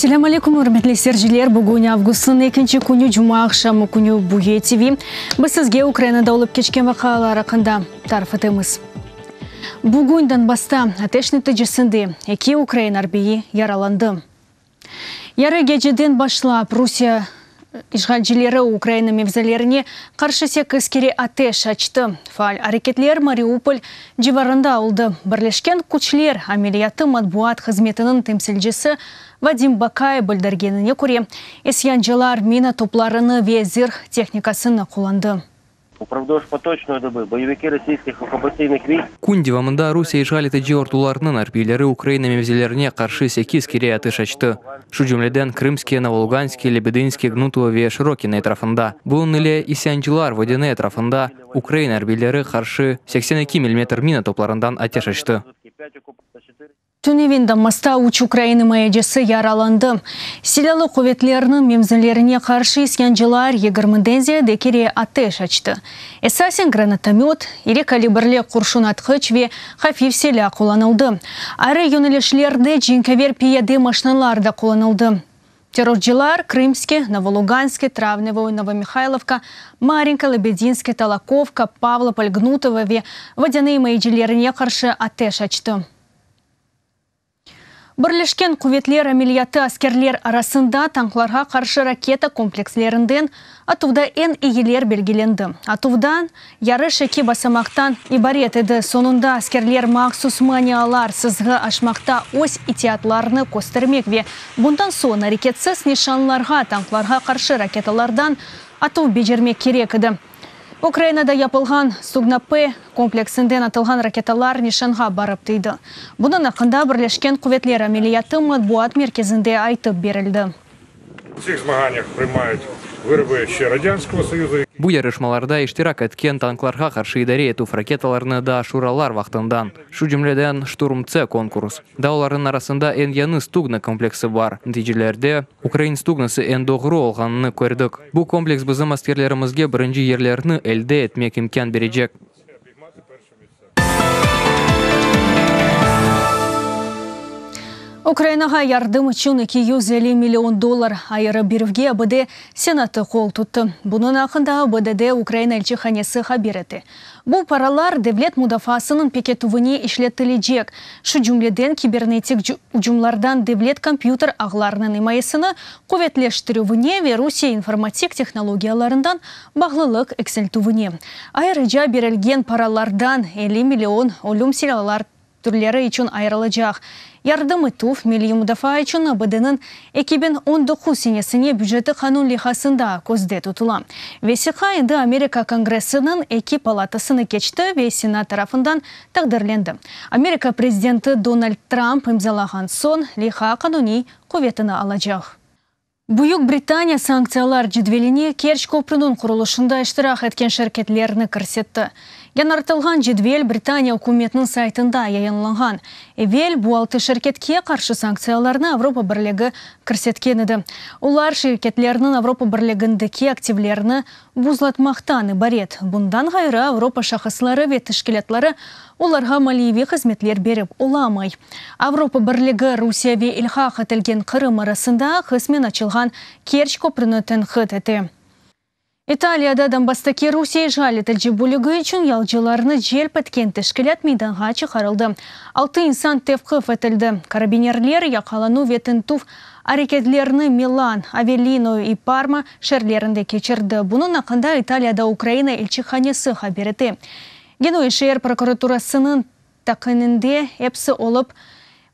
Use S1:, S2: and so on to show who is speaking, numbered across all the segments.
S1: Selâm aleyküm, ürmetli seyirciler! Bugün avgustnıñ ekinci künü, cuma aqşamı künü Buye TV. Biz sizge Ukrainada olıp keçken vaqialar aqqında tarif etemiz. Bugün Donbassta ateş neticesinde eki ukrain arbiyi yaralandı. Yarı geceden başlap Rusiye işğalcileri Ukraina mevzilerine qarşı sekiz kere ateş açtı. Faal areketler Mariupol civarında oldı. Birleşken küçler ameliyatı matbuat hızmetiniñ temsilcisi Vadim Bakay bildirgenine köre, isyancılar mina toplarını ve zırh tehnikasını qullandı.
S2: Kün devamında Rusiye işğal etici ordularınıñ arbiyleri Ukraina mevzilerine qarşı sekiz kere ateş açtı, şu cümleden Krımske, Novoluganske, Lebedınske, Gnutovo ve Şırokino etrafında. Bunıñ ile isyancılar Vodâne etrafında Ukraina arbiyleri qarşı 82 millimetr mina toplarından ateş açtı.
S1: Tünevin Donbassta üç ukrain imayecisi yaralandı. Silâlı quvetlerniñ mevzilerine qarşı isyancılar yigirmiden ziyade kere ateş açtı. Esasen granatomöt, iri kalibrli qurşun atqıç ve hafif silâ qullanıldı. Ayrı yönelişlerde cenkâver piyade maşinalar da qullanıldı. Terrorcılar Krımske, Novoluganske, Travnevoye, Novomihaylovka, Marinka, Lebedinske, Tolokovka, Pavlopol, Gnutovo ve Vodâne imayecilerine qarşı ateş açtı. Birleşken Quvetler ameliyatı askerler arasında tanklarğa qarşı raketa komplekslerinden atuvda eñ eyiler belgilendi. Atuvdan yarış eki basamaqtan ibaret edi, soñunda askerler mahsus manialar sızğı aşmaqta öz itiyatlarını köstermek ve bundan soñ areketsiz nişanlarğa tanklarğa qarşı raketalardan atuv becermek kerek edi. Ukrainada yapılğan Stugna-P kompleksinden atılğan raketalar nişanğa barıp tiydi. Bunıñ aqqında Birleşken Quvetler ameliyatı matbuat merkezinde aytıp berildi.
S2: Bu yarışmalarda iştirak etken tanklarğa qarşı idare etüv raketalarını daa şuralar vaqtından, şu cümleden Şturm-C konkurs, da olarnıñ arasında eñ yañı Stugna kompleksi bar. Neticelerde, ukrain Stugnası eñ doğru olğanını kördik. Bu kompleks bizim askerlerimizge birinci yerlerni elde etmek imkân berecek.
S1: Ukrainağa yardım içün 250 million dollar ayırıp berüvge ABD Senatı qol tuttı. Bunıñ aqqında ABDde Ukraina elçihanesi haber ete. Bu paralar devlet mudafaasınıñ pekitüvine işletilecek, şu cümleden kibernetik ucumlardan devlet kompyuter ağlarınıñ imayesini quvetleştirüvine ve Rusiye informatik tehnologiyalarından bağlılıq eksiltüvine. Ayrıca berilgen paralardan 50 million ölüm silâlar türleri içün ayırılacaq. Yardım etüv, milliy mudafaa içün ABDniñ 2019 senesine büceti qanun leyhasında közde tutula. Vesiqa endi Amerika Kongressiniñ eki palatasını keçti ve Senat tarafından taqdirlendi. Amerika prezidenti Donald Tramp imzalağan soñ leyha qanuniy quvetini alacaq. Büyük Britaniya sanktsiyalar cedveline Kerç köprüniñ qurulışında iştirak etken şirketlerni kirsetti. Yañartılğan cedvel Britaniya ükümetiniñ saytında yayınlanğan. Evel bu altı şirketke qarşı sanktsiyalarnı Avropa Birligi kirsetken edi. Olar şirketlerniñ Avropa Birligindeki aktivlerini buzlatmaqtan ibaret. Bundan ğayrı, Avropa şahısları ve teşkilâtları olarğa maliyeviy hızmetler berip olamay. Avropa Birligi Rusiye ve ilhaq etilgen Qırım arasında qısmen açılğan Kerç köprüni tenqit ete. İtaliyada Donbasstaki Rusiye işğal etilci bölügi içün yalcılarnı celp etken teşkilât meydanğa çıqarıldı. Altı insan tevqif etildi. Karabinerler yaqalanuv ve tintüv areketlerini Milan, Avellino i Parma şeerlerinde keçirdi. Bunıñ aqqında İtaliyada Ukraina elçihanesi haber ete. Genoa şeer prokuraturasınıñ taqininde episi olıp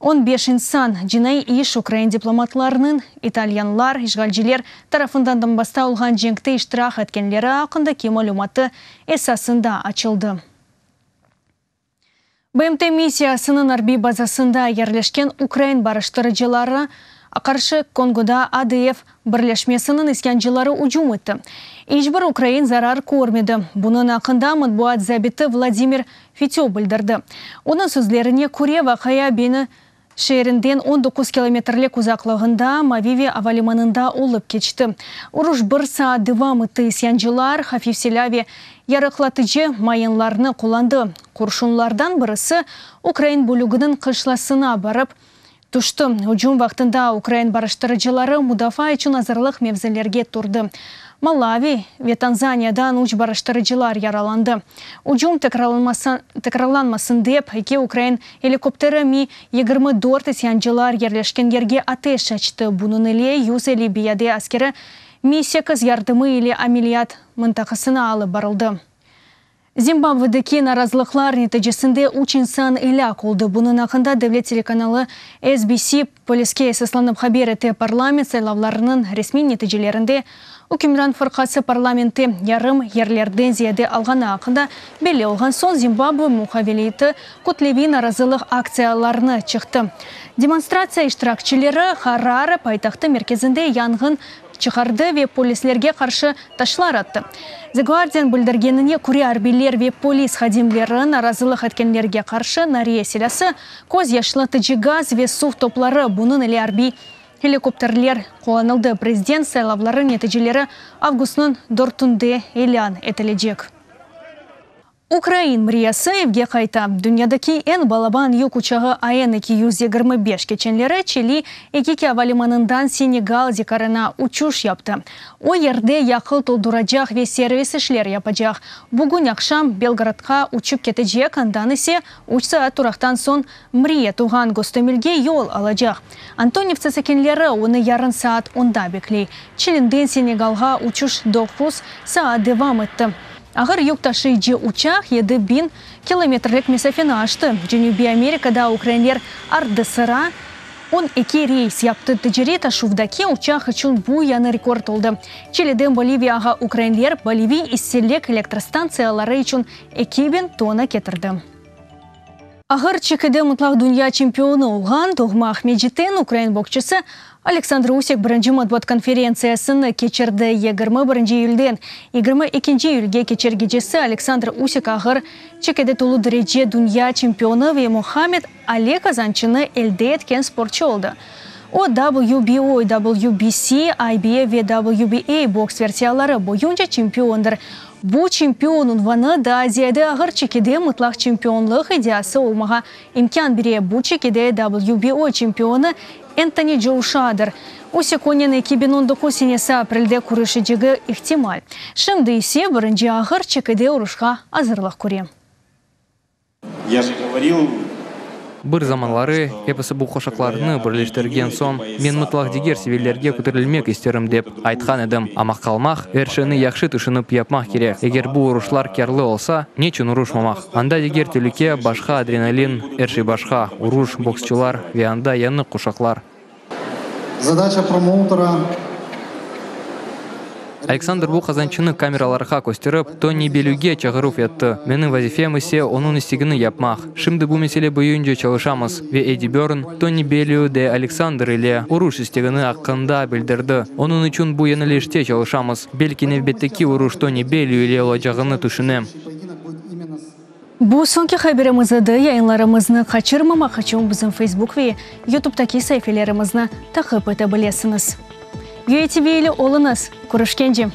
S1: 15 insan, cinaiy iş ukrain diplomatlarınıñ italyanlar, işğalciler, tarafından Donbassta olğan cenkte iştirak etkenleri aqqındaki malümatı esasında açıldı. BMT missiyasınıñ arbiy bazasında yerleşken ukrain barıştırıcıları qarşı Kongoda ADF birleşmesiniñ isyancıları ücüm etti. İç bir ukrain zarar körmedi. Bunıñ aqqında matbuat zabiti Vladimir Fitö bildirdi. Onıñ sözlerine köre, vaqia Beni şeerinden 19 kilometrlik uzaqlığında Mavivi avalimanında olıp keçti. Uruş bir saat devam etti, isyancılar hafif silâ ve yarıqlatıcı mayınlarnı qullandı. Qurşunlardan birisi ukrain bölüginiñ qışlasına barıp. tüşti. Ücüm vaqtında ukrain barıştırıcıları mudafaa içün azırlıq mevzilerge turdı. Malavi ve Tanzaniyadan üç barıştırıcılar yaralandı. Ücüm tekrarlanmasın dep, eki ukrain helikopteri Mi 24 isyancılar yerleşken yerge ateş açtı. Bunıñ ile 150 piyade askeri Mi 8 yardımı ile ameliyat mıntaqasına alıp barıldı. Zimbabvedeki narazılıqlar neticesinde üç insan elâk oldı. Bunıñ aqqında devlet telekanalı SBC poliske esaslanıp haber ete. Parlament saylavlarınıñ resmiy neticelerinde ükümran fırqası parlamentte yarım yerlerden ziyade alğanı aqqında belli olğan soñ Zimbabve muhalifeti kütleviy narazılıq aktsiyalarına çıqtı. Demonstratsiya iştirakçileri Harare paytahtı merkezinde yanğın çıqardı ve polislerge qarşı taşlar attı. The Guardian bildirgenine köre, arbiyler ve polis hadimleri narazılıq etkenlerge qarşı nariye silâsı, köz yaşlatıcı gaz ve suv topları, bunıñ ile arbiy helikopterler qullanıldı. Prezident saylavları neticeleri avgustnıñ dörtünde ilân etilecek. Ukrain mriyası evge qayta. Dünyadaki eñ balaban yük uçağı AN 225 keçenleri Çili Ikike ava limanından Senegal Dakarına uçuş yaptı. O yerde yaqıt tolduracaq ve servis işler yapacaq. Bugün aqşam Belgradqa uçıp ketecek, andan ise üç saat turaqtan soñ Mriya tuvğan Gostomelge yol alacaq. Antonivtsi sakinleri onı yarın saat onda bekley. Çilinden Senegalğa uçuş doquz saat devam etti. Ağır yük taşıyıcı uçaq 7000 kilometrlik mesafeni aştı. Cenübiy Amerikada ukrainler ardı-sıra 12 reys yaptı. Ticariy taşuvdaki uçaq içün bu yañı rekord oldı. Çiliden Boliviyağa ukrainler Boliviy issilik elektrostantsiyaları içün 2000 tonna ketirdi. Ağır çekide mutlaq dünya çempionı olğan doğma Aqmescitten ukrain boksçısı Aleksandr Usik birinci matbuat konferentsiyasını keçirdi. 21 iyülden 22 iyülge keçer gecesi Aleksandr Usik ağır çekide tolu derece dünya çempionı ve Muhammed Ali qazançını elde etken sportçu oldı. O, WBO, WBC, IBF ve WBA boks versiyaları boyunca çempiondır. Bu çempion unvanı daa ziyade ağır çekide mutlaq çempionlıq iddiası olmağa imkân bere. Bu çekide WBO çempionı Entoni Coşuadır. Usik onen 2019 senesi aprelde körüşecegi ihtimal. Şimdi ise birinci ağır çekide uruşqa azırlıq köre.
S3: Я же говорил,
S2: Bir zamanları episi bu quşaqlarnı birleştirgen soñ, men mutlaq diger seviyelerge köterilmek isterim dep aytqan edim. Amma qalmaq, er şeyni yahşı tüşünip yapmaq kerek. Eger bu uruşlar kârlı olsa, neçün uruşmamaq? Anda diger telüke, başqa adrenalin, er şey başqa, uruş, boksçular ve anda yañı quşaqlar.
S4: Задача промоутера
S2: Aleksandr bu qazançını kameralarğa kösterip, Toni Belyuge çağıruv etti. Menim vazifem ise onıñ istegini yapmaq. Şimdi bu mesele boyunca çalışamız ve Eddi Börn, Toni Belyu de Aleksandr ile uruş istegini aqqında bildirdi. Onıñ içün bu yönelişte çalışamız. Belki nevbetteki uruş Toni Belyu ile olacağını tüşünem.
S4: Поединок будет именно с
S1: Bu soñki haberimiz edi. Yayınlarımıznı qaçırmamaq içün bizim Facebook ve YouTube'daki saifelerimizni taqip ete bilesiñiz. UATV ile oluñız. Körüşkence.